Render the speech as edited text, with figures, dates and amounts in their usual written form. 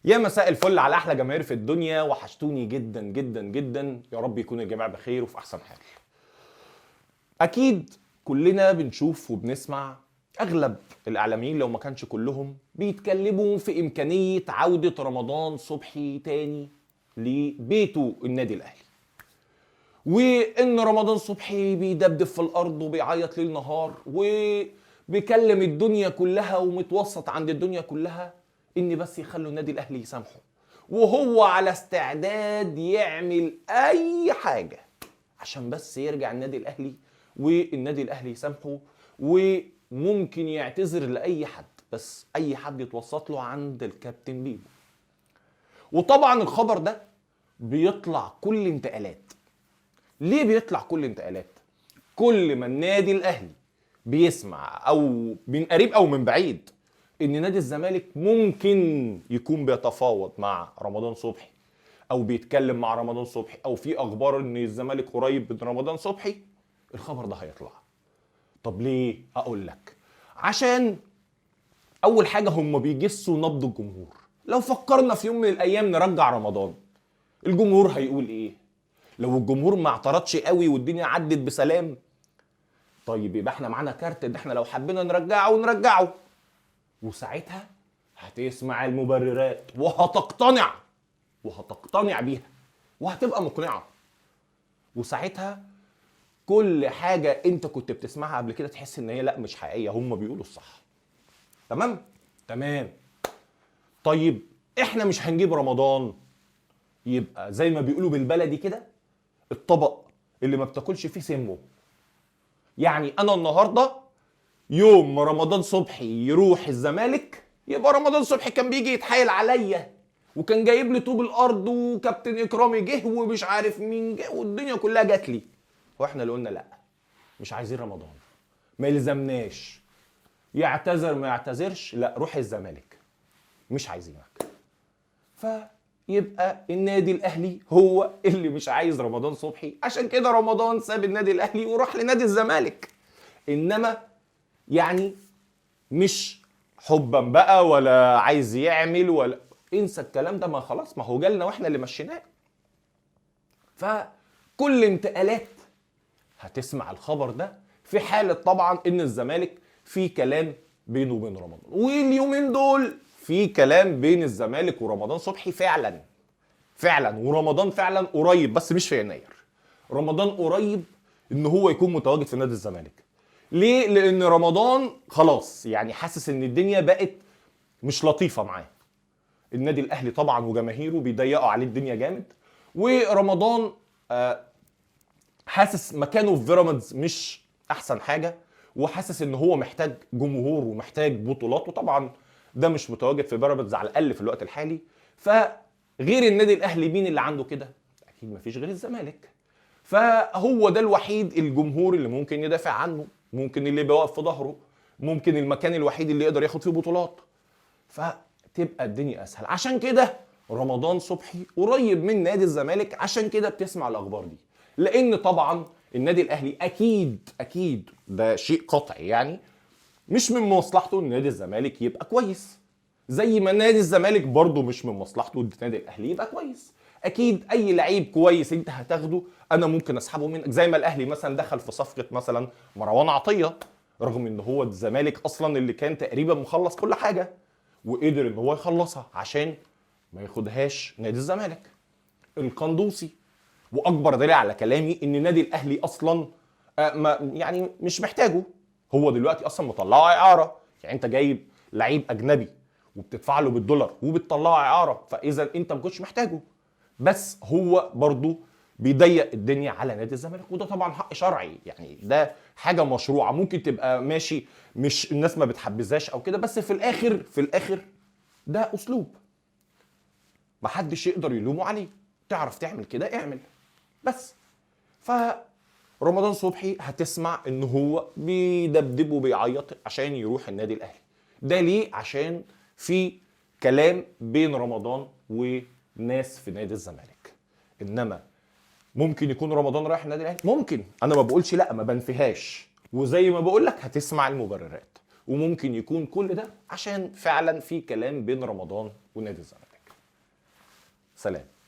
يا مساء الفل على احلى جماهير في الدنيا، وحشتوني جدا جدا جدا. يا رب يكون الجميع بخير وفي احسن حال. اكيد كلنا بنشوف وبنسمع اغلب الاعلاميين لو ما كانش كلهم بيتكلموا في امكانية عوده رمضان صبحي تاني لبيته النادي الاهلي، وان رمضان صبحي بيدبدب في الارض وبيعيط ليل نهار وبيكلم الدنيا كلها ومتوسط عند الدنيا كلها ان بس يخلوا النادي الاهلي يسامحه، وهو على استعداد يعمل اي حاجة عشان بس يرجع النادي الاهلي والنادي الاهلي يسامحه، وممكن يعتذر لاي حد بس اي حد يتوسط له عند الكابتن بيبو. وطبعا الخبر ده بيطلع كل انتقالات. ليه بيطلع كل انتقالات؟ كل ما النادي الاهلي بيسمع او من قريب او من بعيد ان نادي الزمالك ممكن يكون بيتفاوض مع رمضان صبحي او بيتكلم مع رمضان صبحي او في اخبار ان الزمالك قريب من رمضان صبحي، الخبر ده هيطلع. طب ليه؟ اقول لك عشان اول حاجة هم بيجسوا نبض الجمهور. لو فكرنا في يوم من الايام نرجع رمضان، الجمهور هيقول ايه؟ لو الجمهور ما اعترضش قوي والدنيا عدت بسلام، طيب يبقى احنا معانا كارت ان احنا لو حبينا نرجعه نرجعه، وساعتها هتسمع المبررات وهتقتنع بيها وهتبقى مقنعة، وساعتها كل حاجة انت كنت بتسمعها قبل كده تحس ان هي لا مش حقيقية، هم بيقولوا الصح. تمام؟ تمام. طيب احنا مش هنجيب رمضان، يبقى زي ما بيقولوا بالبلدي كده الطبق اللي ما بتاكلش فيه سمه. يعني انا النهارده يوم ما رمضان صبحي يروح الزمالك، يبقى رمضان صبحي كان بيجي يتحايل عليا وكان جايب لي طوب الارض وكابتن اكرامي جه ومش عارف مين جه والدنيا كلها جات لي، واحنا اللي قلنا لا مش عايزين رمضان، ما يلزمناش، يعتذر ما يعتذرش، لا روح الزمالك مش عايزينك. فيبقى النادي الاهلي هو اللي مش عايز رمضان صبحي، عشان كده رمضان ساب النادي الاهلي وراح لنادي الزمالك. انما يعني مش حبا بقى ولا عايز يعمل ولا انسى الكلام ده، ما خلاص ما هو جالنا واحنا اللي مشيناه. فكل انتقالات هتسمع الخبر ده في حالة طبعا ان الزمالك في كلام بينه وبين رمضان، واليومين دول في كلام بين الزمالك ورمضان صبحي فعلا فعلا، ورمضان فعلا قريب بس مش في يناير، رمضان قريب ان هو يكون متواجد في نادي الزمالك. ليه؟ لان رمضان خلاص يعني حاسس ان الدنيا بقت مش لطيفة معاه. النادي الاهلي طبعا وجماهيره بيضيقوا عليه الدنيا جامد، ورمضان حاسس مكانه في بيراميدز مش احسن حاجة، وحاسس ان هو محتاج جمهور ومحتاج بطولات، وطبعا ده مش متواجد في بيراميدز على الاقل في الوقت الحالي. فغير النادي الاهلي مين اللي عنده كده؟ اكيد مفيش غير الزمالك. فهو ده الوحيد الجمهور اللي ممكن يدافع عنه، ممكن اللي يبقى واقف في ظهره، ممكن المكان الوحيد اللي يقدر ياخد فيه بطولات، فتبقى الدنيا اسهل. عشان كده رمضان صبحي قريب من نادي الزمالك، عشان كده بتسمع الاخبار دي. لان طبعا النادي الاهلي اكيد اكيد ده شيء قطعي، يعني مش من مصلحته ان نادي الزمالك يبقى كويس، زي ما نادي الزمالك برضه مش من مصلحته ان النادي الاهلي يبقى كويس. اكيد اي لعيب كويس انت هتاخده انا ممكن اسحبه منك، زي ما الاهلي مثلا دخل في صفقة مثلا مروان عطية، رغم ان هو الزمالك اصلا اللي كان تقريبا مخلص كل حاجة وقدر ان هو يخلصها عشان ما ياخدهاش نادي الزمالك. القندوسي، واكبر دليل على كلامي ان النادي الاهلي اصلا ما يعني مش محتاجه، هو دلوقتي اصلا مطلعه اعاره. يعني انت جايب لعيب اجنبي وبتدفع له بالدولار وبتطلعه اعاره، فاذا انت ما كنتش محتاجه، بس هو برضو بيضيق الدنيا على نادي الزمالك، وده طبعا حق شرعي، يعني ده حاجة مشروعه، ممكن تبقى ماشي مش الناس ما بتحبذهاش او كده، بس في الاخر في الاخر ده اسلوب محدش يقدر يلومه عليه. تعرف تعمل كده اعمل بس. فرمضان صبحي هتسمع ان هو بيدبدب وبيعيط عشان يروح النادي الاهلي. ده ليه؟ عشان في كلام بين رمضان وناس في نادي الزمالك. انما ممكن يكون رمضان رايح النادي الاهلي، ممكن، انا ما بقولش لا، ما بنفيهاش، وزي ما بقول لك هتسمع المبررات، وممكن يكون كل ده عشان فعلا في كلام بين رمضان ونادي الزمالك. سلام.